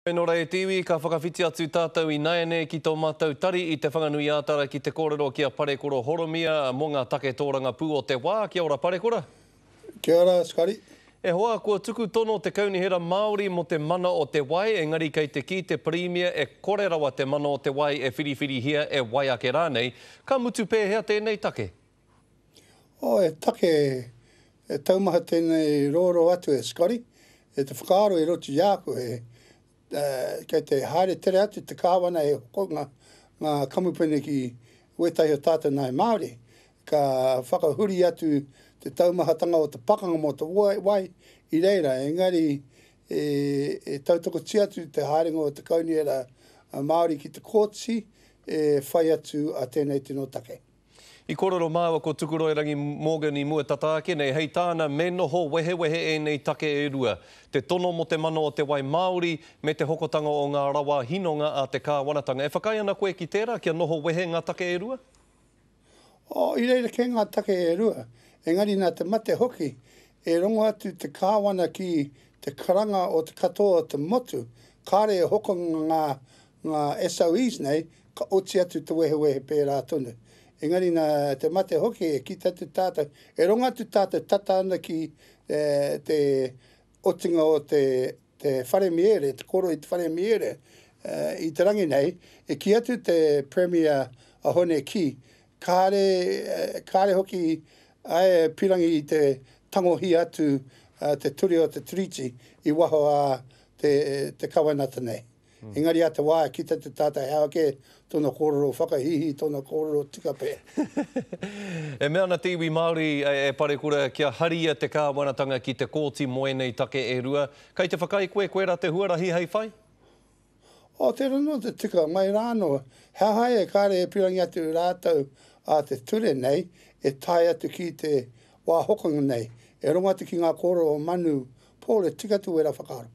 Nō reira e te iwi, ka whakawhiti atu tātou ināianei ki tō mātou tari i Te Whanganui-ā-Tara ki te kōrero ki a Parekoro Horomia mō ngā take tōrangapū o te wā. Kia ora Parekora. Kia ora Scotty. E hoa, kua tuku tono te Kaunihera Māori mō te mana o te wai, engari kei te kī te Pirimia e kore rawa te mana o te wai e whiriwhirihia e wai ake rānei. Ka mutu pēhea tēnei take? Oh, he take e taumaha tēnei rōrō atu e Scotty, e te whakaaro i roto i a koe, kei te haere tere atu te kāwana e hoko ngā, ngā kamupene ki wētahi o tātou nāi Māori, ka whakahuri atu te taumahatanga o te pakanga mō te wai i reira, engari e, e tautokotia atu te haerenga o te Kaunihera Māori ki te kōti e whai atu a tēnei tino take. I kōrero māua ko Tukuroirangi Morgan i mua tata ake nei, hei tāna me noho wehewehe ēnei take e rua, te tono mō te mana o te wai māori me te hokotanga o ngā rawa hinonga a te kāwanatanga. E whakaae ana koe ki tērā, kia noho wehe ngā take e rua? Oh, i reira kē ngā take e rua, engari nā te mate hoki, e rongo atu te kāwana ki te karanga o te katoa o te motu, kāre e hoko ngā ngā SOEs nei, ka oti atu te wehewehe pērā tonu. Engari nā te mate hoki e kite atu tātou, e rongo atu tātou tata ana ki te otinga o te te whare miere, te koro i te whare miere i te rangi nei, e kī atu te Premier a Hone Kī, kāre, kāre hoki a e pirangi i te tangohia atu te ture o te Tiriti i waho a te, te kawenata nei. Engari a te wā e kite te tātai he aha kē tōna kōrero whakahīhī, tōna kōrero tika pea. E mea ana te iwi Māori e parekura kia haria te kāwanatanga ki te kōti mō ēnei take e rua. Kei te whakaae koe koirā te huarahi hei whai? Oh, tērā noa te tika, mai rā anō. He aha e kāre e pirangi atu rātou a te ture nei e tae atu ki te wā hokonga nei, e rongo atu ki ngā kōrero o Manu Paul e tika atu wērā whakaaro.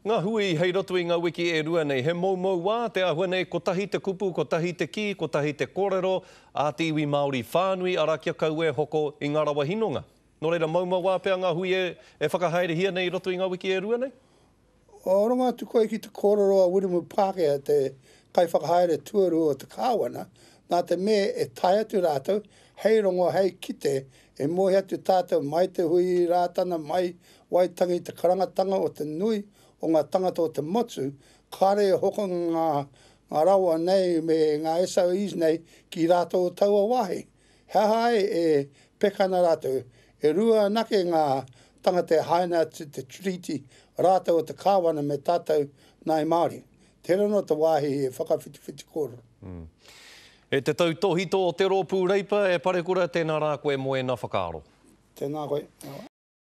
Ngā hui hei roto i ngā wiki e rua nei, he moumou wā te āhua nei, kotahi te kupu, kotahi te kī, kotahi te kōrero a te iwi Māori whānui, arā kia kaua e hoko i ngā rawa hinonga. Nō reira, moumou wā pea ngā hui e whakahaerehia nei i roto i ngā wiki e rua nei? Rongo atu koe ki te kōrero a Wiremu Pākehā, te kaiwhakahaere tuarua o te Kāwana, nā te mea e tae atu rātou hei rongo, hei kite, e moe atu tātou mai te hui Rātana, mai Waitangi te karangatanga o te nui o nga tangata o te motu, kare e hoko nga nga rawa nei me nga SOEs nei ki ratou o taua wahi. He aha ai e peka ana ratou? E rua anake nga tangata e haina atu te Tiriti ratou o te Kawana me tatou Nai Maori. Tera no te wahi e whakawhitiwhiti korero. E te tautōhito o te Rōpū Reipa, e Parekura, tēnā rā koe mō ēnā whakaaro. Tēnā koe.